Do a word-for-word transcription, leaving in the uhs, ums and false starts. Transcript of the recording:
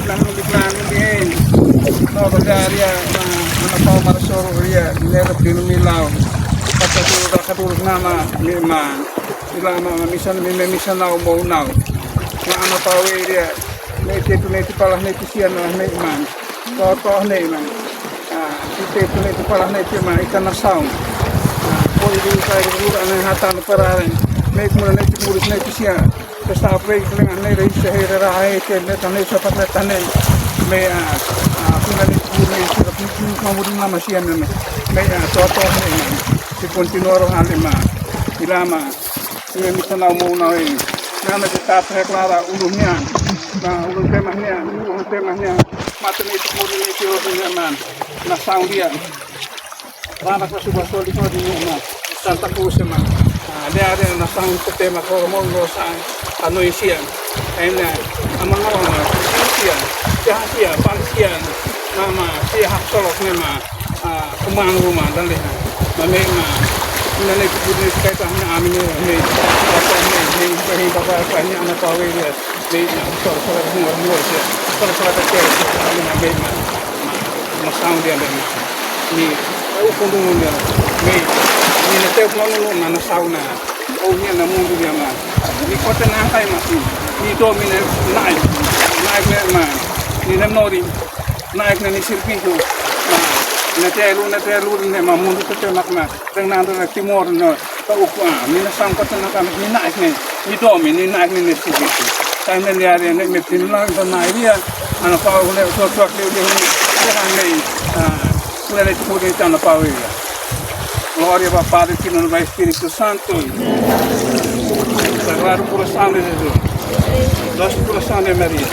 Nang di klan di en. No, ko dari ya, na, na, Ana Pawe Marasoro ya, ne ko pinu milau. Kata tu, kata tu nama, mi ma. Ila ma, ma, misan, mi, mi, misan nau, mau nau. Na, Ana Pawe ya, ne, ke tu, ne, tu, pala, ne, tu, sian, na, ne, man. To, to, ne, man. Ah, si, te, tu, ne, tu, pala, ne, tu, man, ita nasaun. Ah, ko, ibu, kai, ibu, ana, hatan, parare. Ne, tu, ne, tu, muris, ne, tu, sian. Esta vez dengan ne rei se hera rahe ke ne tane sa pat ne tane. Me a, a, kuna ne ku ne sa ku ku mamuri na masia ne. Me a, to, to, ne. Si kontinua ro hale ma. Ila ma. Ia mi tanau mo na e. Na me ta ta klara ulu nian. Na ulu tema nian, ulu tema nian. Mate ne ku ne tiro ne man. Nasaun di'ak. Rana ka suba soli ko di ma. Santa Cruz ma. Ah, de ade nasaun ko tema ko mo no sa ano isian. Ene ama no ma. Sian. Ya sian, pan sian. Nama sia hak solok ne ma. Ah, kumang rumah dan le. Ma me ma. Ina ne ku ne kai ta na ami ne me. Apa ne ne ne bapa apa ne Ana Pawe ya. Me na solo solo mo mo ya. Solo solo ta ke. Ami na me ma. Ma, nasaun di'ak, ami. Ni, eu kondo mundu, ami. Ni, ni na teu plano no, na, nasaun na. Ou ni na mundu di'ak, ami. Ni kota na kai, ami. Ni domi ne, naik. Naik ne, ami. Ni na nori. Naik ne, ni sirkuitu. Ami. Na telu, na telu, ne, ami. Mundu teu, ami, ami. Reinando na Timor, no. Ka uku, ah, mi nasaun kota na kami, mi naik ne, mi domi, mi naik ne, ne sugi. Sai ne liari ne, me tin lang, ba mai dia, Ana Pawe ne, so, so, ke, ke, ke, ke, ne, ah, ne, ne, tu, ne, Ana Pawe ya. Glória ba Padre, Filho, ba Espírito Santo. Sagrado Coração de Jesus. Doce Coração de Maria.